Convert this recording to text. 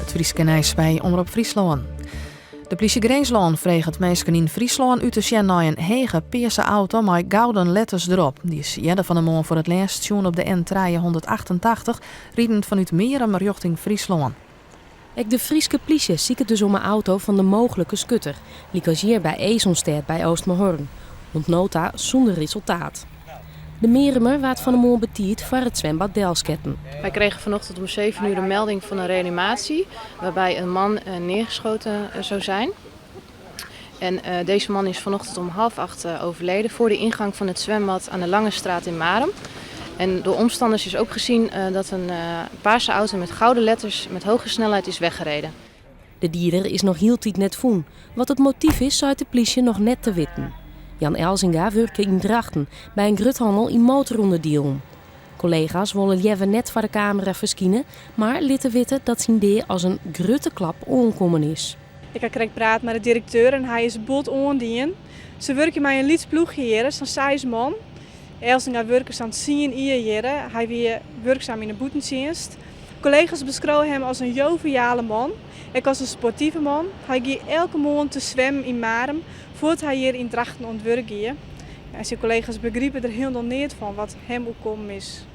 It Fryske nijs by Omrop Fryslân. De plysje Grinslân freget minsken yn Fryslân út te sjen nei in hege pearse auto mei gouden letters derop. Dy is earder fan 'e moarn foar it lêst sjoen op de N388, ridend fanút Mearum rjochting Fryslân. Ek de Fryske plysje siket dus om 'e auto fan de mooglike skutter, lykas hjir by Esonstêd by Oostmahorn. Oant no ta sûnder resultaat. De Mearumer waard fan 'e moarn betiid foar it swimbad delsketten. Wij kregen vanochtend om 7 uur een melding van een reanimatie waarbij een man neergeschoten zou zijn. En deze man is vanochtend om half acht overleden voor de ingang van het zwembad aan de Langestraat in Marum. En door omstanders is ook gezien dat een paarse auto met gouden letters met hoge snelheid is weggereden. De dieder is noch hieltyd net fûn. Wat it motyf is, seit de plysje noch net te witten. Jan Elzinga wurke yn Drachten by in gruthannel yn motorûnderdielen. Kollega's wolle leaver net foar de kamera ferskine, mar litte witte dat syn dea as in grutte klap oankommen is. Ik ha krekt praat mei de direkteur en hy is bot oandien. Se wurkje mei in lyts ploechje hjirre, sa'n seis man. Elzinga wurke sa'n tsien jier hjirre. Hy wie wurksam yn de bûtentsjinst. Kollega's beskriuwe him as in joviale man, ek as in sportive man. Hy gie elke moarn te swimmen yn Marum foar't hy hjir yn Drachten oan it wurk gie. En syn kollega's begripe der hielendal neat fan wat him oerkommen is.